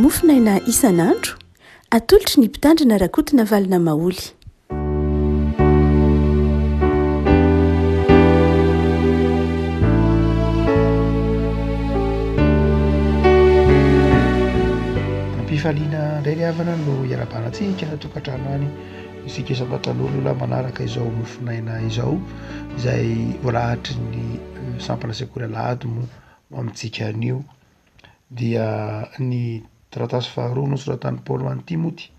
Mofonaina isan'andro, atolotry ny Mpitandrina Rakotonavalona Maholy. Am-pifaliana indray ry havana no iarahabana antsika any an-tokantrano any, isika isam-batan'olona manaraka izao mofonaina izao, izay voalahatry ny sampana sekoly alahady moa ho amintsika anio. Dia ny taratasy faharoa nosoratan'i Paoly ho an'i Timoty,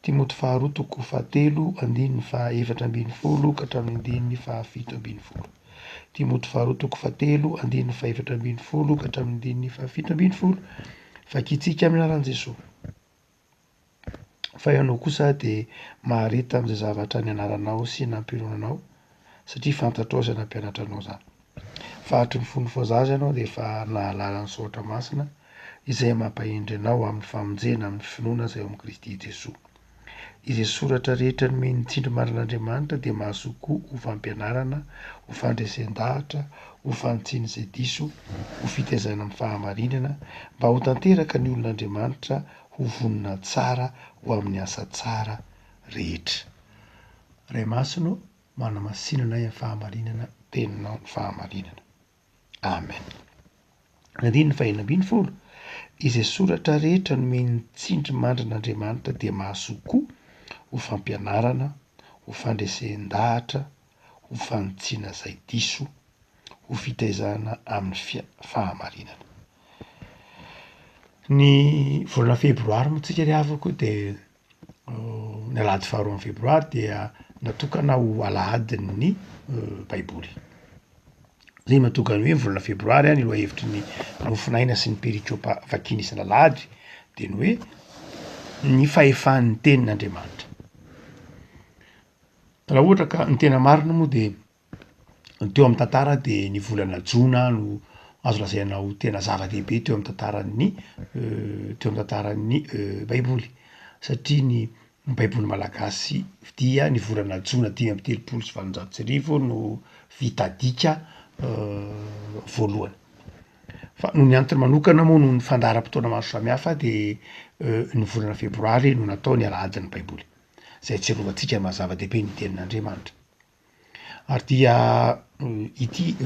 Timoty faharoa toko fahatelo andininy faha-14 ka hatramin'ny andininy faha-17. Timoty faharoa toko fahatelo andininy faha-14 ka hatramin'ny andininy faha-17. Vakintsika amin'ny anaran'i Jesoa. Fa ianao kosa dia mahareta amin'izay zavatra nianaranao sy nampiononanao, satria fantatrao izay nampianatra anao izany. Fa hatry ny fony vao zaza ianao dia efa nahalala ny soratra masina, izay mampahendry anao amin'ny famonjena amin'ny finoana izay ao amin'i Kristy Jesoa. Izay soratra rehetra nomen'ny tsindrimandrin'Andriamanitra dia mahasoa koa ho fampianarana, ho fandresen-dahatra, ho fanitsiana izay diso, ho fitaizana amin'ny fahamarinana, mba ho tanteraka ny olon'Andriamanitra ho vonona tsara ho amin'ny asa tsara rehetra. Ray Masina ô, manamasina anay amin'ny fahamarinana, Teninao ny fahamarinana. Amen. Andininy faha-16, Izay soratra rehetra nomen'ny tsindrimandrin'Andriamanitra dia mahasoa koa ho fampianarana, ho fandresen-dahatra, ho fanitsiana izay diso, ho fitaizana amin'ny fahamarinana. Ny volana febroary moa tsika ry havako de ny alahady faharoa amin'ny febroary dia natokana ho alahadin'ny baiboly. Zay mahatonga ny hoe volana febroary ny lohahevitry ny mofonaina sy ny perikopa vakina isan'alahady de ny hoe ny fahefan'ny tenin'Andriamanitra. Raha ohatra ka ny tena marina moa de Teo amin'ny tantara dia ny volana jona no azo lazaina ho tena zava-dehibe teo amin'ny tantaran'ny teo amin'ny tantaran'ny baiboly satria ny baiboly malagasy dia ny volana jona 1835 no vita dika voalohany. Fa noho ny antony manokana moa noho ny fandaharam-potoana maro samihafa de ny volana febroary no natao ny alahadin'ny baiboly, zay ahatsiarovantsika ny maha zava-dehibe ny tenin'Andriamanitra. Ary dia ity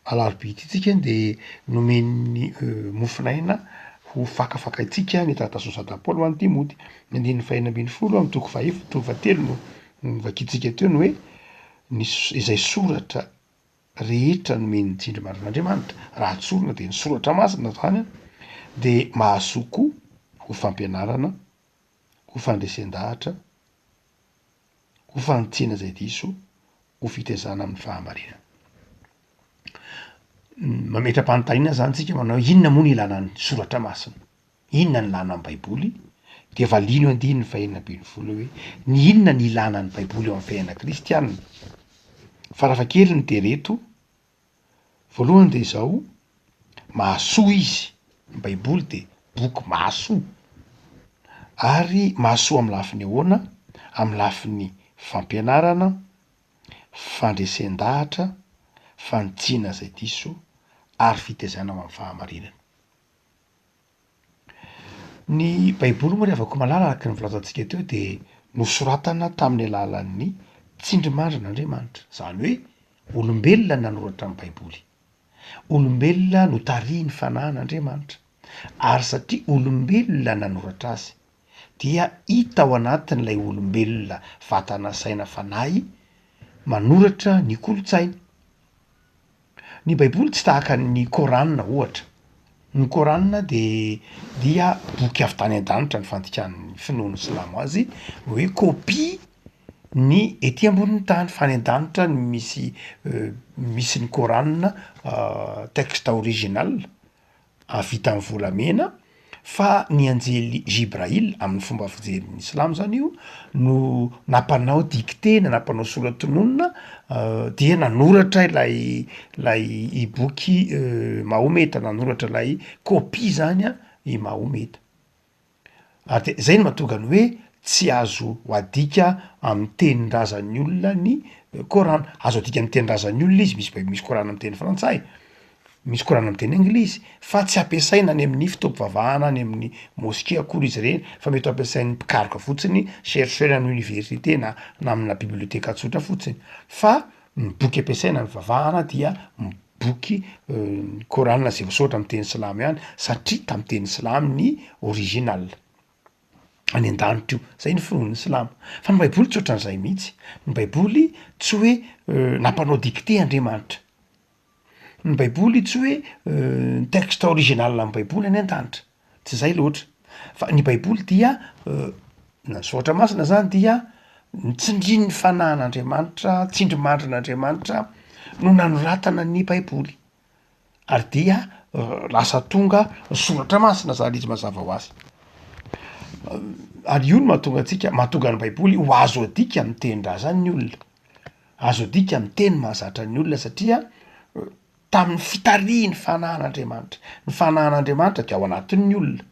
alarobia ity tsika de nomen'ny mofon'aina ho fakafakaintsika ny taratasin'i Santa Paoly ho an'i Timoty. Ny andininy faha-16 amin'ny toko fahaefatra toko fahatelo no novakintsika teo ny hoe ny izay soratra rehetra nomen'ny tsindrimandrin'Andriamanitra, raha tsorina dia ny soratra masina zany an, de mahasoa koa ho fampianarana, ho fandresen-dahatra, ho fanitsiana izay diso, ho fitaizana amin'ny fahamarinana. Mametra-panontaniana zany tsika manao hoe inona moa no ilana ny soratra masina? Inona no ilana ny baiboly? De valiana io andininy faha-16 hoe ny inona ny ilana ny baiboly eo amin'ny fiainana kristianina? Farafahakeliny de reto, Voalohany dia izao, mahasoa izy, ny baiboly dia boky mahasoa, ary mahasoa amin'ny lafiny ahoana? Amin'ny lafiny fampianarana, fandresen-dahatra, fanitsiana izay diso, ary fitaizana ho amin'ny fahamarinana. Ny baiboly moa ry havako malala araka ny voalazantsika teo dia nosoratana tamin'ny alalan'ny tsindrimandrin'Andriamanitra, izany hoe olombelona nanoratra ny baiboly, olombelona notarihin'ny fanahin'Andriamanitra, ary satria olombelona nanoratra azy dia hita ao anatin'ilay olombelona vatana saina fanahy manoratra ny kolontsainy. Ny baiboly tsy tahaka ny Coran ohatra, ny Coran de dia boky avy tany an-danitra ny fandikan'ny finoan'ny silamo azy hoe copie ny ety ambonin'ny tany fa any an-danitra no misy misy ny Coran texte original. vita amin'ny volamena fa ny anjely Jibrail, amin'ny fomba fijerin'ny silamo zany io, no nampanao dictée na nampanao sora-tononina dia nanoratra ilay ilay i boky Mahometa, nanoratra ilay copie zany an i Mahometa. Ary de zay no mahatonga ny hoe tsy azo adika amin'ny tenin-drazan'ny olona ny Coran, azo adika amin'ny tenin-drazan'ny olona izy, misy bai- misy Coran amin'ny teny frantsay. Misy Korana amin'ny teny anglisy, fa tsy ampiasaina any amin'ny fotoam-pivavahana any amin'ny moske akory izy ireny fa mety ho ampiasain'ny mpikaroka fotsiny, chercheur amin'ny université na na amina biblioteka tsotra fotsiny. Fa ny boky ampiasaina amin'ny fivavahana dia ny boky ny Korana izay voasoratra amin'ny teny silamo ihany satria tamin'ny teny silamo ny original. Any an-danitra io, zay ny finoan'ny silamo. Fa ny baiboly tsy ohatran'izay mihitsy, ny baiboly tsy hoe nampanao dictée Andriamanitra. Ny baiboly tsy hoe ny texte original ny baiboly any an-danitra, tsy zay loatra, fa ny baiboly dia na ny soratra masina zany dia ny tsindrin'ny fanahin'Andriamanitra, tsindrimandrin'Andriamanitra no nanoratana ny baiboly, ary dia lasa tonga soratra masina zany izy mazava ho azy, ary io no mahatonga antsika, mahatonga ny baiboly ho azo adika amy tenin-drazan'ny olona. Azo adika amin'ny teny mahazatra ny olona satria tamin'ny fitarihin'ny fanahin'Andriamanitra. Ny fanahin'Andriamanitra dia ao anatin'ny olona.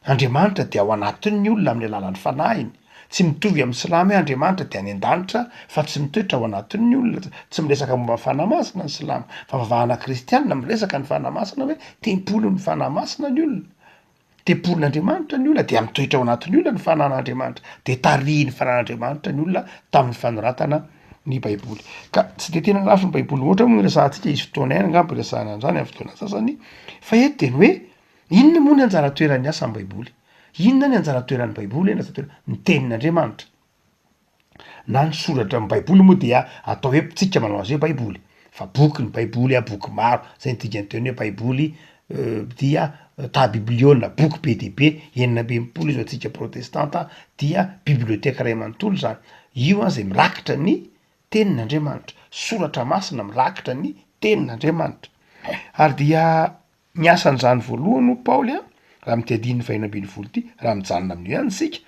Andriamanitra dia ao anatin'ny olona amin'ny alalan'ny fanahiny. Tsy mitovy amin'ny silamo hoe Andriamanitra dia any an-danitra fa tsy mitoetra ao anatin'ny olona. Tsy miresaka momba ny fanahy masina ny silamo. Fa vavahana kristianina miresaka ny fanahy masina hoe tempolin'ny fanahy masina ny olona. Tempolin'Andriamanitra ny olona, dia mitoetra ao anatin'ny olona ny fanan'Andriamanitra, dia tarihin'ny fanan'Andriamanitra ny olona tamin'ny fanoratana ny Baiboly. Ka tsy de tena lafiny Baiboly loatra moa no resahantsika, hisy fotoana ihany angamba hiresahana an'izany amin'ny fotoana sasany, fa eto dia ny hoe inona moa ny anjara toeran'ny asan'ny Baiboly? Inona ny anjara toeran'ny Baiboly, ny anjara toeran'ny ny tenin'Andriamanitra? Na ny soratra ny baiboly moa dia atao hoe tsika manao azy hoe baiboly fa boky ny baiboly a boky maro zay ny dikan'ny teny hoe baiboly dia ta bibliona boky be dia be 66 izy ho antsika protestanta dia biblioteka iray manontolo zany io an zay mirakitra ny tenin'Andriamanitra soratra masina mirakitra ny tenin'Andriamanitra ary dia Ny asan'izany voalohany hoy Paoly an, raha amin'ity andininy fahenina ambin'ny folo ity, raha mijanona amin'io ihany isika,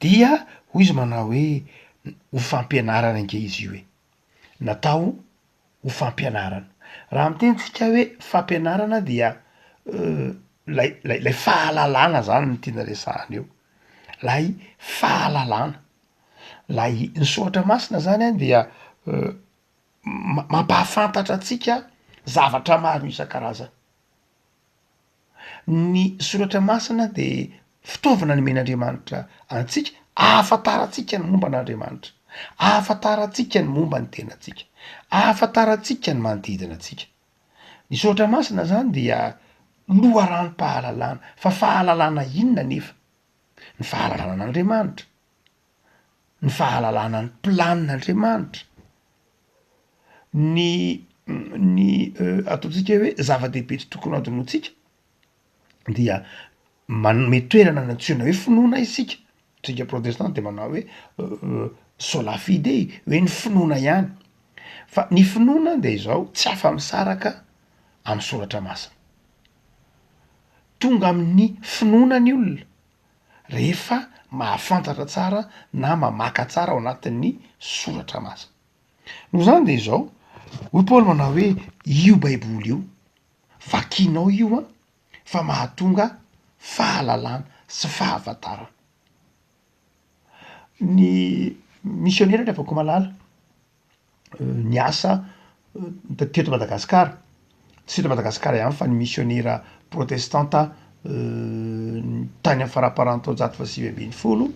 dia hoy izy manao hoe, ho fampianarana ange izy io e, natao ho fampianarana. Raha miteny tsika hoe fampianarana dia lay lay lay fahalalana zany no tiana resahana eo, lay fahalalana, lay ny soratra masina zany an dia mampahafantatra antsika zavatra maro isan-karazany. Ny soratra masina de fitaovana nomen'Andriamanitra antsika ahafantarantsika ny momba an'Andriamanitra, ahafantarantsika ny momba ny tenantsika, ahafantarantsika ny manodidina antsika. Ny soratra masina zany dia loharanom-pahalalana, fa fahalalana inona anefa? Ny fahalalana an'Andriamanitra. ny fahalalana ny planin'Andriamanitra, ny ny ataontsika hoe zava-dehibe tsy tokony hadinointsika dia manome toerana ny antsoina hoe finoana isika, tsika protestanta de manao hoe sola fide hoe ny finoana ihany, fa ny finoana de izao tsy afa-misaraka amy soratra masina, tonga amin'ny finoana ny olona rehefa mahafantatra tsara na mamaka tsara ao anatin'ny soratra masina. Noho izany de izao, hoy Paoly manao hoe io baiboly io, vakinao io an, fa mahatonga fahalalana sy fahafantarana. Ny misionera ry havako malala, niasa teto Madagasikara, tsy teto Madagasikara ihany fa ny misionera protestanta tany amin'ny faramparan'ny taonjato faha-19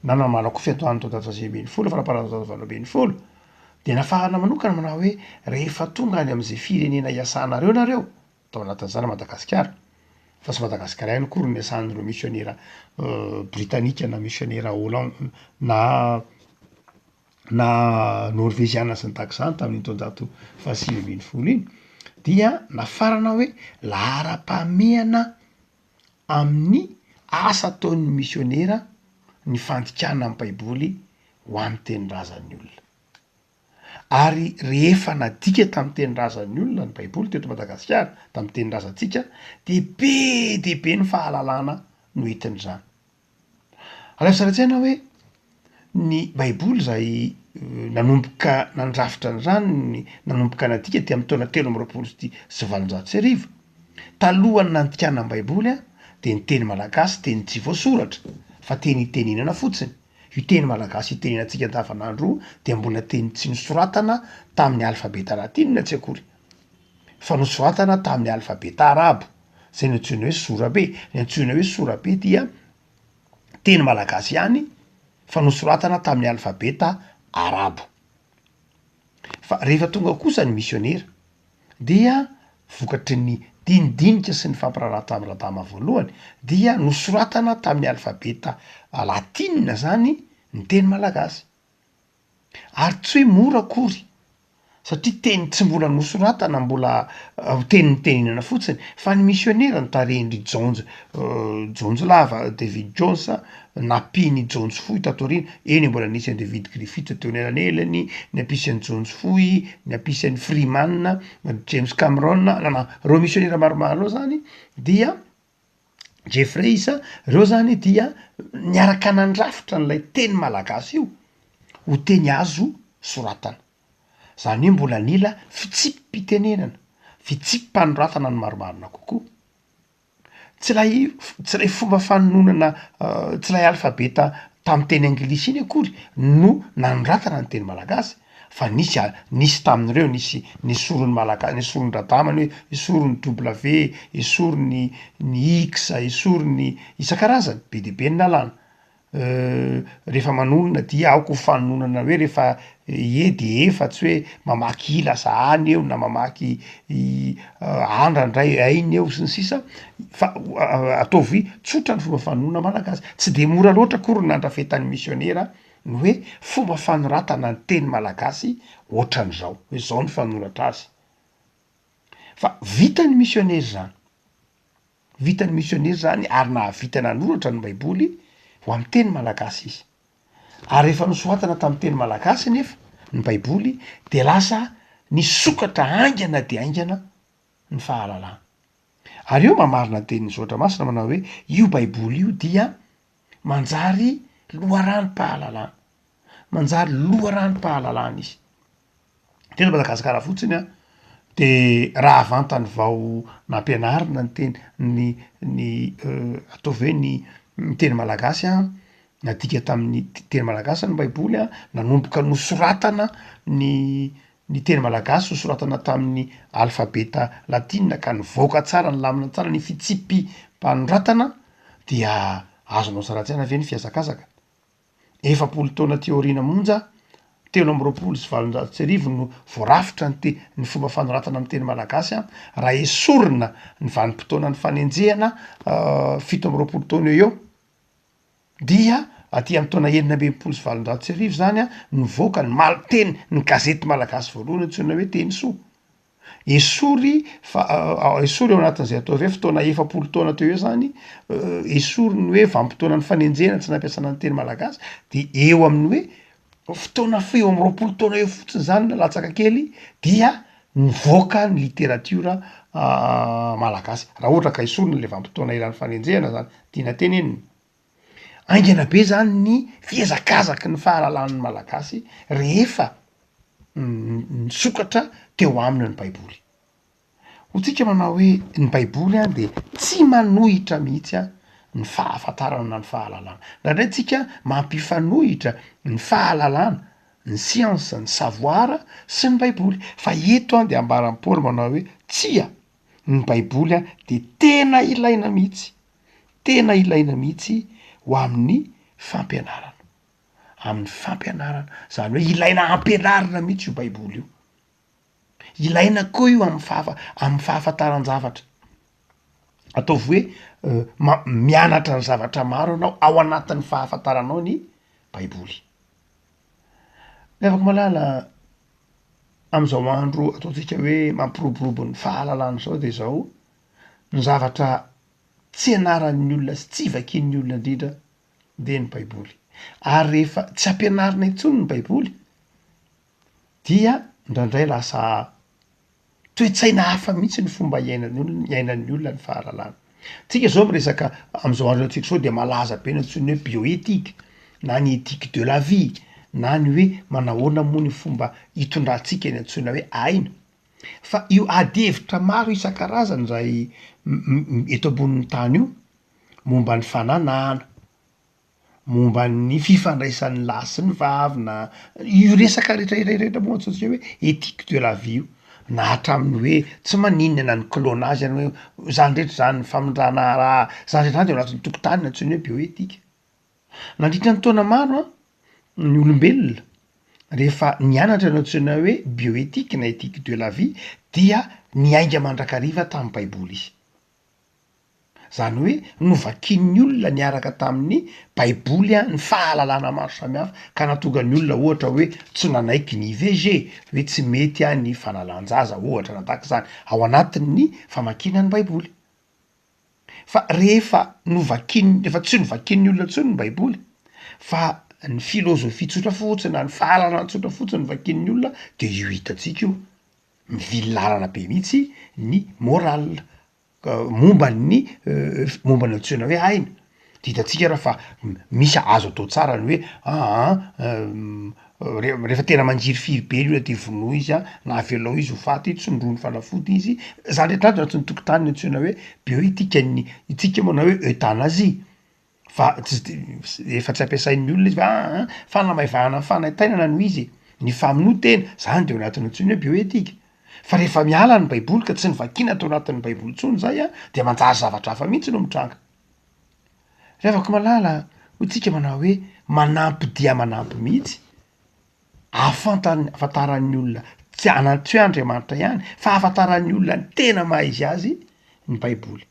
na namanako koa fiandohan'ny taonjato faha-19, faramparan'ny taonjato faha-18, dia nafahana manokana manao hoe rehefa tonga any amin'izay firenena iasanareo nareo, tao anatin'izany Madagasikara, fa tsy Madagasikara ihany akory no niasan'ireo misionera britanika na misionera holand na na Norveziana sy ny tahaka izany tamin'iny taonjato faha-19 iny dia nafarana hoe laharam-pahamehana amin'ny asa ataon'ny misionera ny fandikana ny baiboly ho an'ny tenin-drazan'ny olona. Ary rehefa nadika tamin'ny tenin-drazan'ny olona ny baiboly teto Madagasikara, tamin'ny tenin-drazantsika, dia be dia be ny fahalalana noentin'izany. Alaivo sary an-tsaina hoe ny baiboly izay nanomboka nandrafitra an'izany ny nanomboka nadika teo amin'ny taona 1823. Talohan'ny nandikana ny baiboly dia ny teny malagasy teny tsy voasoratra fa teny itenenana fotsiny. Io teny malagasy itenenantsika andavanandro io dia mbola teny tsy nosoratana tamin'ny alfabeta latinina tsy akory. fa nosoratana tamin'ny alfabeta arabo, zay no antsoina hoe sorabe, ny antsoina hoe sorabe dia teny malagasy ihany fa nosoratana tamin'ny alfabeta arabo. Fa rehefa tonga kosa ny misionera dia vokatry ny dinidinika sy ny fampiraharaha tamin'i Radama voalohany dia nosoratana tamin'ny alfabeta latinina zany ny teny malagasy. Ary tsy hoe mora akory satria teny tsy mbola nosoratana, mbola teny nitenenana fotsiny fa ny misionera notarihin-dry Jones, Jones lava, David Jones, nampian'i Jones fohy tato aoriana, eny e mbola nisy an'i David Griffith teo anelanelany, nampisy an'i Jones fohy, nampisy an'i Freeman, James Cameron, na reo misionera maromaro reo zany dia Jeffreys, reo zany dia niaraka nandrafitra an'ilay teny malagasy io ho teny azo soratana. Zany hoe mbola nila fitsipi-pitenenana, fitsipi-panoratana ny marimarina kokoa. Tsy ilay tsy ilay fomba fanononana tsy ilay alfabeta tamin'ny teny anglisy iny akory no nanoratana ny teny malagasy fa nisy a- nisy tamin'ireo nisy nesorin'ny malaga- nesorin-dRadama ny hoe esory ny W, esory ny ny X, esory ny isan-karazany, be dia be ny nalana. Rehefa manonona dia aoka ho fanononana hoe rehefa e de e fa tsy hoe mamaky i lasa a ny eo na mamaky i a ndraindray ay ny eo sy ny sisa fa ataovy tsotra ny fomba fanonona malagasy. Tsy de mora loatra akory ny nandrafetan'ny misionera ny hoe fomba fanoratana ny teny malagasy ohatran'izao, hoe zao ny fanoratra azy. Fa vitan'ny misionera izany. Vitan'ny misionera izany ary nahavita nanoratra ny Baiboly ho amin'ny teny malagasy izy. Ary rehefa nosoratana tamin'ny teny malagasy anefa ny Baiboly dia lasa nisokatra haingana dia haingana ny fahalalana. Ary eo mamarina ny tenin'ny Soratra Masina manao hoe io Baiboly io dia manjary loharanom-pahalalana. Manjary loharanom-pahalalana izy. Teto Madagasikara fotsiny an, de raha vantany vao nampianarina ny teny ny ny ataovy hoe ny ny teny malagasy an, nadika tamin'ny teny malagasy ny baiboly an, nanomboka nosoratana ny ny teny malagasy nosoratana tamin'ny alfabeta latinina ka nivoaka tsara nilamina tsara ny fitsipi-panoratana dia azonao sary an-tsaina ve ny fihazakazaka? 40 taona aty aoriana monja, 1823 no voarafitra ny te- ny fomba fanoratana amin'ny teny malagasy an, raha esorina ny vanim-potoanan'ny fanenjehana 27 taona eo eo, dia aty amin'ny taona 1866 zany an, nivoaka ny mal- teny, ny gazety malagasy voalohany antsoina hoe Teny Soa. Esory fa esory ao anatin'izay atao hoe fotoana 40 taona teo eo zany, esory ny hoe vanim-potoanan'ny fanenjehana tsy nampiasana ny teny malagasy de eo amin'ny hoe fotoana fohy eo am'roapolo taona eo fotsiny zany na latsaka kely dia nivoaka ny literatiora malagasy, raha ohatra ka esorina le vanim-potoana eran'ny fanenjehana zany, tiana tenenina. Haingana be zany ny fihazakazaky ny fahalalan'ny Malagasy rehefa nisokatra teo aminy ny baiboly. Ho tsika manao hoe ny baiboly an de tsy manohitra mihitsy an ny fahafantarana na ny fahalalana. Indraindray tsika mampifanohitra ny fahalalana, ny siansa, ny savoir sy ny baiboly. Fa eto an de ambaran'i Paoly manao hoe tsia, ny baiboly an de tena ilaina mihitsy. Tena ilaina mihitsy ho amin'ny fampianarana, amin'ny fampianarana, zany hoe ilaina ampianarina mihitsy io baiboly io, ilaina koa io amin'ny fahafa- amin'ny fahafantaran-javatra, ataovy hoe ma- mianatra ny zavatra maro ianao ao anatin'ny fahafantaranao ny baiboly. Ry havako malala, am'zao andro ataontsika hoe mampiroborobo ny fahalalana zao de zao, ny zavatra tsy ianaran'ny olona sy tsy vakian'ny olona indrindra dia ny baiboly. Ary rehefa tsy ampianarina intsony ny baiboly dia indraindray lasa toe-tsaina hafa mihitsy ny fomba iainan'ny olona, iainan'ny olona ny fahalalana. Tsika zao miresaka am'zao andro antsika zao de malaza be ny antsoiny hoe bioéthique na ny éthique de la vie na ny hoe manahoana moa ny fomba hitondrantsika ny antsoina hoe aina. Fa io ady hevitra maro isan-karazany izay eto ambonin'ny tany io, momba ny fananahana, momba ny fifandraisan'ny lahy sy ny vavy na io resaka rehetra rehetra moa antsointsika hoe ethique de la vie io. Na hatramin'ny hoe tsy maninona na ny clonage any hoe zany rehetra zany, ny famindrana raha, zany rehetra zany de ao anatin'ny tokotany antsoiny hoe bioéthique. Nandritra ny taona maro an, ny olombelona rehefa nianatra ny antsoina hoe bioéthique na éthique de la vie dia niainga mandrakariva tamin'ny baiboly izy. Zany hoe novakian'ny olona niaraka tamin'ny baiboly ny fahalalana maro samihafa ka nahatonga ny olona ohatra hoe tsy nanaiky ny IVG, hoe tsy mety ny fanalan-jaza ohatra na tahaka izany, ao anatin'ny famakiana ny baiboly. Fa rehefa novakian'ny, rehefa tsy novakian'ny olona intsony ny baiboly fa ny filôzôfia tsotra fotsiny na ny fahalalana tsotra fotsiny no vakian'ny olona de io hitantsika io, mivily lalana be mihitsy ny morale. Momba ny momba ny antsoina hoe aina, de hitantsika raha fa misy azo atao tsara ny hoe aa re- rehefa tena mangirifiry be ny olona de vonoy izy an, na avelao izy ho faty, tsindromy fanafody izy, zany rehetra zany de anatin'ny tokotany ny antsoina hoe bioéthique ny itsika manao hoe euthanasie. Fa tsy de efa tsy ampiasain'ny olona izy fa aa fanamaivahana ny fanaintainana no izy e, ny famonoan-tena, zany de ao anatin'ny antsoina hoe bioéthique. Fa rehefa miala ny baiboly ka tsy novakiana tao anatin'ny baiboly intsony zay an, de manjary zavatra hafa mihitsy no mitranga. Ry havako malala, hoy tsika manao hoe manampy dia manampy mihitsy ahafantan- ahafantaran'ny olona tsy ana- tsy hoe Andriamanitra ihany fa ahafantaran'ny olona ny tena maha izy azy ny baiboly.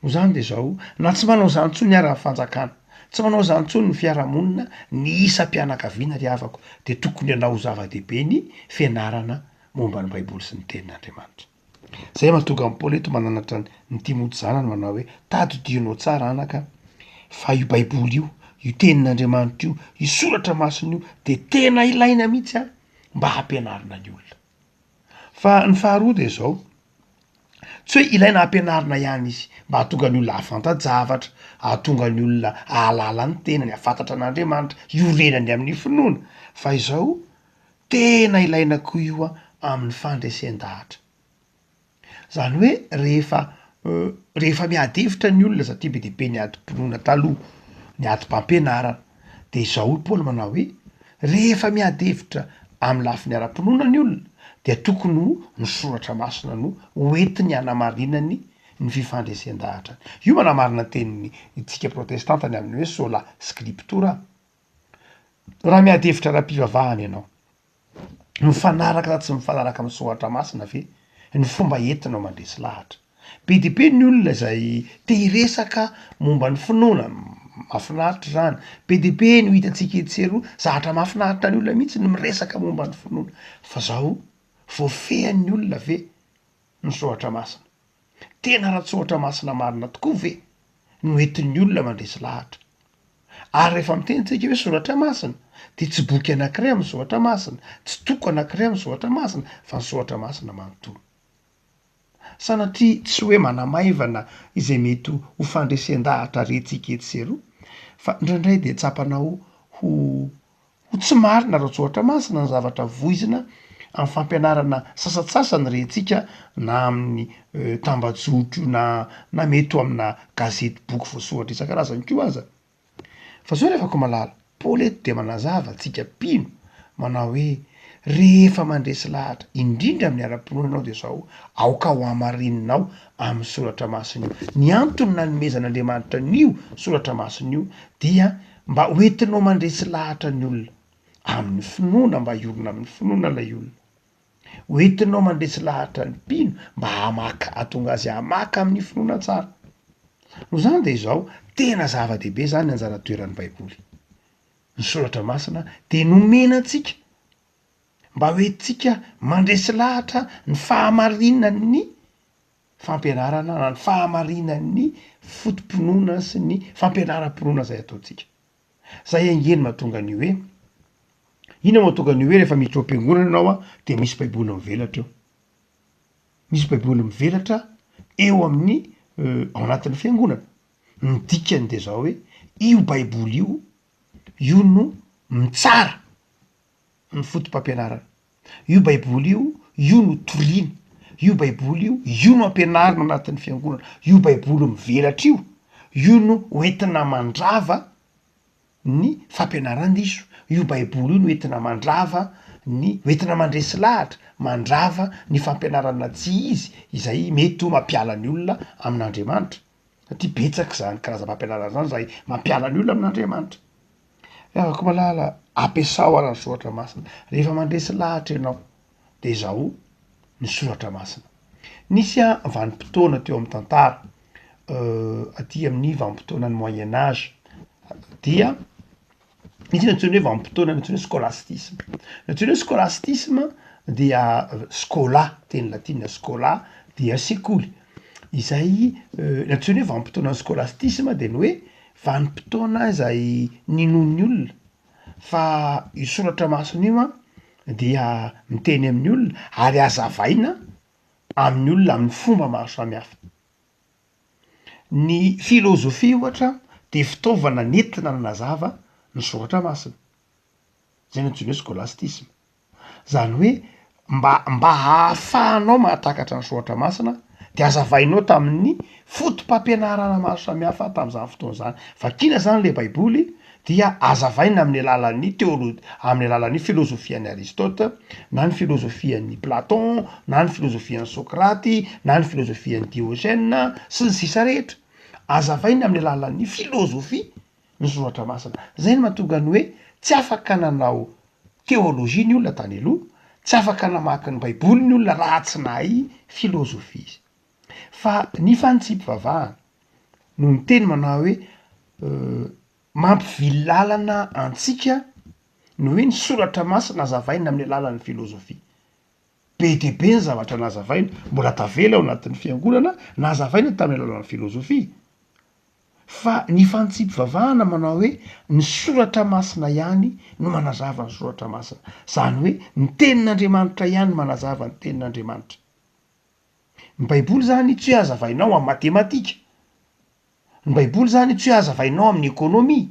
Noho izany dia izao, na tsy manao izany intsony ara ny fanjakana, tsy manao izany intsony ny fiarahamonina, ny isam-pianakaviana ry havako dia tokony hanao ho zava-dehibe ny fianarana momba ny Baiboly sy ny Tenin'Andriamanitra. Izay mahatonga an'i Paoly eto mananatra an'i Timoty zanany manao hoe, tadidionao tsara anaka fa io Baiboly io, io Tenin'Andriamanitra io, io Soratra Masina io dia tena ilaina mihitsy an, mba hampianarina ny olona. Fa ny faharoa dia izao, tsy hoe ilaina hampianarina ihany izy mba hahatonga ny olona hahafanta-javatra, hahatonga ny olona hahalala ny tenany, hahafantatra an'Andriamanitra, hiorenany amin'ny finoana, fa izao, tena ilaina koa io amin'ny fandresen-dahatra. Zany hoe rehefa rehefa miady hevitra ny olona satria be dia be ny adim-pinoana taloha, ny adim-pampianarana, de izao hoy Paoly manao hoe, rehefa miady hevitra amin'ny lafiny ara-pinoana ny olona dia tokony ho ny soratra masina no ho entiny hanamarinany ny fifandresen-dahatra. Io manamarina ny tenin'ny tsika protestanta ny amin'ny hoe sola scriptura. Raha miady hevitra ara-pivavahana ianao, Mifanaraka na tsy mifanaraka amin'ny soratra masina ve ny fomba entinao mandresy lahatra? Be dia be ny olona izay te hiresaka momba ny finoana, mahafinaritra izany, be dia be no hitantsika etsy sy eroa, zavatra mahafinaritra ny olona mihitsy ny miresaka momba ny finoana, fa zao voafehin'ny olona ve ny soratra masina? Tena ara-tsoratra masina marina tokoa ve no entin'ny olona mandresy lahatra? Ary rehefa miteny tsika hoe soratra masina dia tsy boky anankiray amin'ny soratra masina, tsy toko anankiray amin'ny soratra masina fa ny soratra masina manontolo. Sanatria tsy hoe manamaivana izay mety ho fandresen-dahatra rentsika etsy sy eroa fa indraindray dia tsapanao ho Ho tsy marina ara-tsoratra masina ny zavatra voizina amin'ny fampianarana sasantsasany rentsika na amin'ny tambajotra io na na mety ho amina gazety boky voasoratra isan-karazany koa aza. Fa zao ry havako malala, Paoly eto dia manazava antsika mpino manao hoe rehefa mandresy lahatra indrindra amin'ny ara-pinoana ianao dia zao, aoka ho hamarininao amin'ny soratra masina io. Ny antony nanomezan'Andriamanitra an'io soratra masina io dia Mba ho entinao mandresy lahatra ny olona amin'ny finoana mba hiorina amin'ny finoana ilay olona. Ho entinao mandresy lahatra ny mpino mba hamaka hahatonga azy hamaka amin'ny finoana tsara. Noho izany dia izao, tena zava-dehibe izany ny anjara toeran'ny Baiboly. Ny soratra masina dia nomena antsika mba ho entintsika mandresy lahatra ny fahamarinan'ny fampianarana na ny fahamarinan'ny foto-pinoana sy ny fampianaram-pinoana izay ataontsika. Zay ange no mahatonga an'io hoe, inona mahatonga an'io hoe rehefa miditra ao am-piangonana ianao an, de misy baiboly mivelatra eo. Misy baiboly mivelatra eo amin'ny ao anatin'ny fiangonana. Ny dikany de zao hoe io baiboly io, io no mitsara ny foto-pampianarana. Io baiboly io, io no toriana, io baiboly io, io no ampianarina anatin'ny fiangonana, io baiboly mivelatra io, io no hoentina mandrava ny fampianaran-diso, io baiboly io no entina mandrava ny hoentina mandresy lahatra, mandrava ny fampianarana tsy izy izay mety ho mampiala ny olona amin'Andriamanitra. Satria betsaka izany karazam-pampianarana izany izay mampiala ny olona amin'Andriamanitra. Ry havako malala, ampiasao ara ny soratra masina. Rehefa mandresy lahatra ianao de izao ny soratra masina. Nisy vanim-potoana teo amin'ny tantara, aty amin'ny vanim-potoanan'ny moyen age dia Misy ny antsoina hoe vanim-potoana ny antsoina hoe scolastisme. Ny antsoina hoe scolastisme dia scola, teny latina scola dia sekoly, izay ny antsoina hoe vanim-potoanan'ny scolastisme de ny hoe vanim-potoana izay ninoan'ny olona fa io soratra masina io an dia miteny amin'ny olona ary hazavaina amin'ny olona amin'ny fomba maro samihafa. Ny filôzôfia ohatra dia fitaovana nentina nanazava ny soratra masina, zay no antsoina hoe skôlastisma, zany hoe mba mba hahafahanao mahatakatra ny soratra masina de hazavainao tamin'ny foto-pampianarana maro samihafa tam'zany fotoana zany, vakiana zany le baiboly dia hazavaina amin'ny alalan'ny teôlô- amin'ny alalan'ny filôzôfian'i Aristote, na ny filôzôfian'i Platon, na ny filôzôfian'i Sôkraty, na ny filôzôfian'i Diogène, sy ny sisa rehetra. Hazavaina amin'ny alalan'ny filôzôfia ny soratra masina. Zay no mahatonga ny hoe tsy afaka nanao teôlôjia ny olona tany aloha, tsy afaka namaky ny baiboly ny olona raha tsy nahay filôzôfia izy. Fa ny fanitsiam-pivavahana no niteny manao hoe mampivily lalana antsika ny hoe ny soratra masina hazavaina amin'ny alalan'ny filôzôfia. Be dia be ny zavatra nazavaina, mbola tavela ao anatin'ny fiangonana, nazavaina tamin'ny alalan'ny filôzôfia. Fa ny fanitsiam-pivavahana manao hoe ny soratra masina ihany no manazava ny soratra masina. Izany hoe ny tenin'Andriamanitra ihany manazava ny tenin'Andriamanitra. Ny baiboly zany tsy hoe hazavainao am matematika, ny baiboly zany tsy hoe hazavainao amin'ny ekonomia,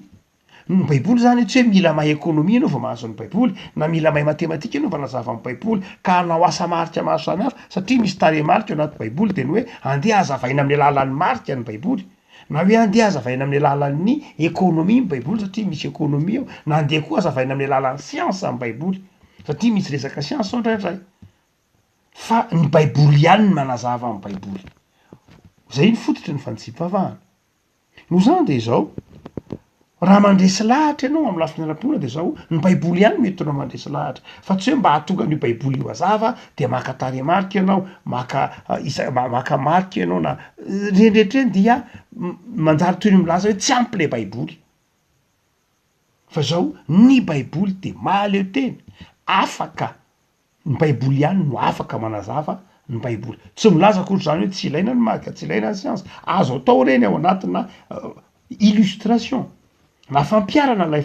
ny baiboly zany tsy hoe mila mahay ekonomia ianao vao mahazo ny baiboly, na mila mahay matematika ianao vao hanazava ny baiboly, ka hanao asa marika maro samihafa, satria misy tarehimarika ao anaty baiboly de ny hoe andeha hazavaina amin'ny alalan'ny marika ny baiboly, na hoe andeha hazavaina amin'ny alalan'ny ekonomia ny baiboly satria misy ekonomia ao, na andeha koa hazavaina amin'ny alalan'ny siansa ny baiboly satria misy resaka siansa ao indraindray. Fa ny baiboly ihany no manazava ny baiboly. Zay ny fototry ny fanitsiam-pivavahana. Noho izany dia izao, raha mandresy lahatra ianao amin'ny lafiny ara-pinoana dia izao, ny baiboly ihany no entinao mandresy lahatra, fa tsy hoe mba hahatonga an'io baiboly io hazava dia maka tarehimarika ianao, maka isa- maka marika ianao na, ireny rehetra ireny dia manjary toy ny milaza hoe tsy ampy le baiboly. Fa izao, ny baiboly dia mahaleo tena, afaka Ny baiboly ihany no afaka manazava ny baiboly. Tsy milaza akory izany hoe tsy ilaina ny marika, tsy ilaina ny siansa. Azo atao ireny ao anatina illustration na fampiharana ilay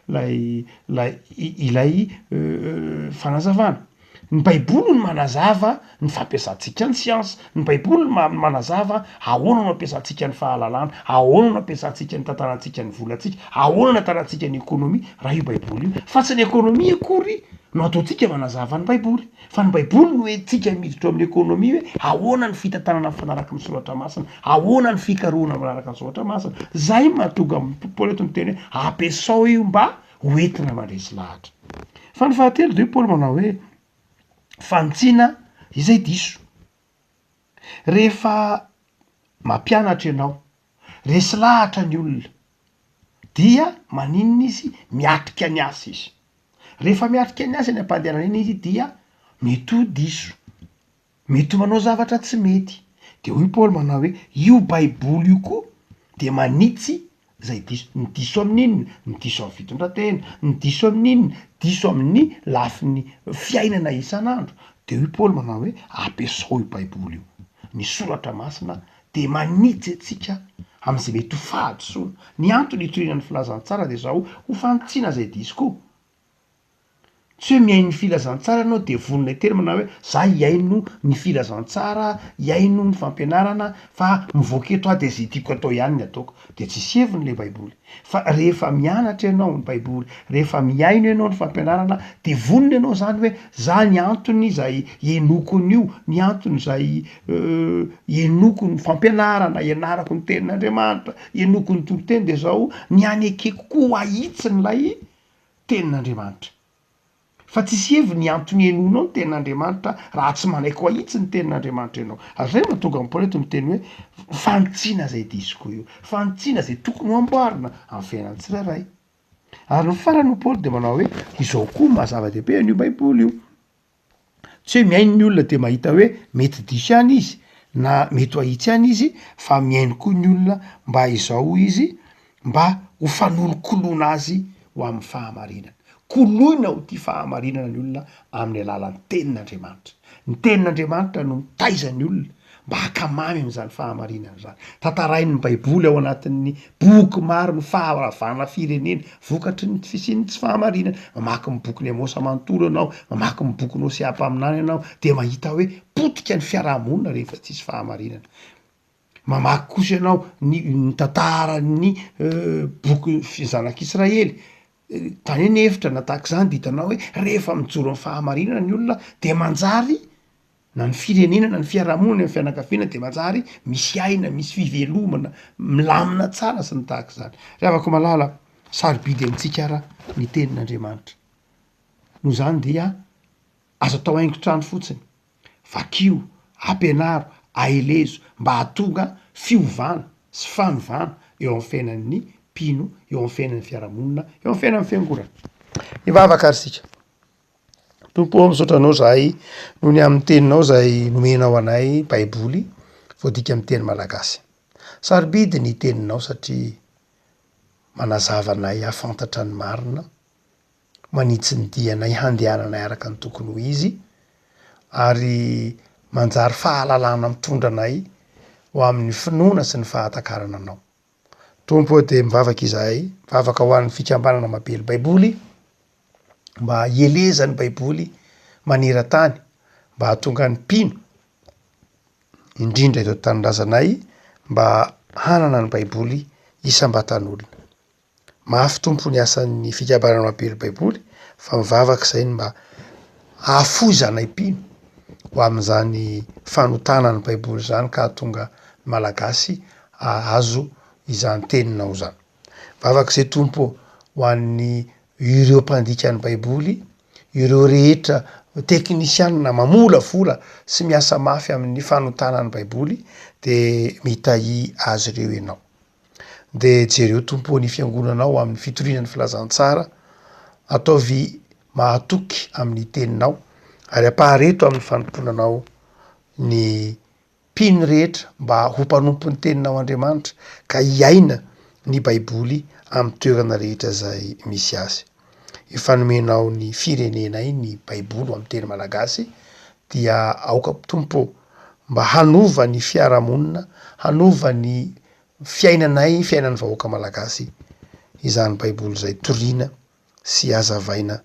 ilay ilay ilay ilay fanazavana. Ny baiboly no manazava ny fampiasantsika ny siansa, ny baiboly no manazava ahoana no ampiasantsika ny fahalalana, ahoana no ampiasantsika ny itantanantsika ny volantsika, ahoana no itantanantsika ny ekonomia, raha io baiboly io. Fa tsy ny ekonomia akory no ataontsika manazava ny baiboly, fa ny baiboly no entintsika miditra ao amin'ny ekonomia hoe ahoana ny fitantanana mifanaraka amin'ny soratra masina, ahoana ny fikarohana mifanaraka ny soratra masina. Zay no mahatonga an'i Paoly eto miteny hoe ampiasao io mba ho entina mandresy lahatra. Fa ny fahatelo de hoy Paoly manao hoe fanitsiana izay diso. Rehefa mampianatra ianao, resy lahatra ny olona, dia maninona izy? Miatrika ny asa izy. Rehefa miatrika ny asa eny am-pandehanana eny izy dia mety ho diso, mety ho manao zavatra tsy mety. De hoy Paoly manao hoe io baiboly io koa de manitsy zay diso. Ny diso amin'inona? Ny diso amin'ny fitondran-tena, ny diso amin'inona? Diso amin'ny lafiny fiainana isan'andro. De hoy Paoly manao hoe ampiasao io baiboly io. Ny soratra masina dia manitsy antsika amin'izay mety ho fahadisoana. Ny antony hitoriana ny filazantsara dia izao, ho fanitsiana izay diso koa. Tsy hoe mihaino ny filazantsara ianao dia vonona hiteny manao hoe za hihaino ny filazantsara, hihaino ny fampianarana fa mivoaka eto aho dia izay tiako atao ihany ny ataoko. Dia tsisy heviny ilay baiboly. Fa rehefa mianatra ianao ny baiboly, rehefa mihaino ianao ny fampianarana dia vonona ianao izany hoe za ny antony izay hihainoako an'io, ny antony izay hihainoako ny fampianarana, hianarako ny tenin'Andriamanitra, hihainoako ny toriteny dia izao, ny hanekeko koa hahitsiny ilay Tenin'Andriamanitra. Fa tsisy heviny ny antony henoinao ny tenin'Andriamanitra raha tsy manaiky ho ahitsy ny tenin'Andriamanitra ianao. Ary izay no mahatonga an'i Paoly eto miteny hoe fanitsiana izay diso koa io, fanitsiana izay tokony ho amboarina amin'ny fiainan'ny tsirairay. Ary ny farany hoy Paoly dia manao hoe izao koa no maha zava-dehibe an'io baiboly io. Tsy hoe mihaino ny olona dia mahita hoe mety diso ihany izy na mety ho ahitsy ihany izy fa mihaino koa ny olona mba izao hoy izy mba ho fanolokoloana azy ho amin'ny fahamarinana. Koloina ho tia fahamarinana ny olona amin'ny alalan'ny tenin'Andriamanitra. Ny tenin'Andriamanitra no mitaiza ny olona mba hankamamy amin'izany fahamarinana izany. Tantarain'ny Baiboly ao anatin'ny boky maro ny faharavana firenena vokatry ny fisian'ny tsy fahamarinana. Mamaky ny bokin'i Amosa manontolo ianao, mamaky ny bokin'i Hosea mpaminany ianao, dia mahita hoe potika ny fiarahamonina rehefa tsisy fahamarinana. Mamaky kosa ianao ny ny tantaran'ny boky zanak'Israely tany an'efitra na tahaka izany dia hitanao hoe rehefa mijoro amin'ny fahamarinana ny olona de manjary na ny firenena na ny fiarahamonina ny fianakaviana de manjary misy aina, misy fivelomana, milamina tsara sy ny tahaka izany. Ry havako malala, sarobidy amintsika ara ny tenin'Andriamanitra. Noho izany dia aza atao haingon-trano fotsiny. Vakio, ampianaro, aelezo mba hahatonga fiovana sy fanovana eo amin'ny fiainan'ny mpino, eo amin'ny fiainan'ny fiarahamonina, eo amin'ny fiainan'ny fiangonana. Hivavaka ary isika. Tompo ô, misaotra Anao izahay noho ny amin'ny Teninao izay nomenao anay, Baiboly, voadika amin'ny teny malagasy. Sarobidy ny Teninao satria manazava anay hahafantatra ny marina, manitsy ny dianay handehananay araka ny tokony ho izy, ary manjary fahalalana mitondra anay ho amin'ny finoana sy ny fahatakarana Anao. Tompo ô, dia mivavaka izahay, mivavaka ho an'ny fikambanana Mabely Baiboly, mba hielezan'ny Baiboly maneran-tany, mba hahatonga ny mpino, indrindra eto an-tanindrazanay, mba hanana ny Baiboly isam-batan'olona. Mafy Tompo ny asan'ny fikambanana mampely baiboly fa mivavaka izay ny mba hahafoizanay mpino ho amin'izany fanotana ny baiboly izany ka hahatonga ny malagasy hahazo izany teninao izany. Mivavaka izay Tompo ô ho an'ny ireo mpandika ny baiboly, ireo rehetra teknisianina mamolavola sy miasa mafy amin'ny fanotana ny baiboly de mitahia azy ireo ianao. De jereo Tompo ô ny fiangonanao amin'ny fitoriana ny filazantsara, ataovy mahatoky amin'ny teninao ary ampahareto amin'ny fanompoana anao ny mpino rehetra mba ho mpanompon'ny teninao Andriamanitra ka hiaina ny baiboly amin'ny toerana rehetra izay misy azy. Efa nomenao ny firenenay ny baiboly amin'ny teny malagasy dia aoka Tompo ô mba hanova ny fiarahamonina, hanova ny fiainanay, fiainan'ny vahoaka malagasy izany baiboly izay toriana sy hazavaina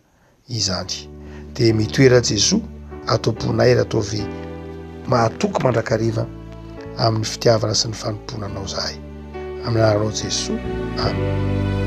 izany. Dia mitoera Jesoa ato am-ponay ary ataovy mahatoky mandrakariva amin'ny fitiavana sy ny fanompoana Anao zahay. Amin'ny anaranao Jesoa. Amen.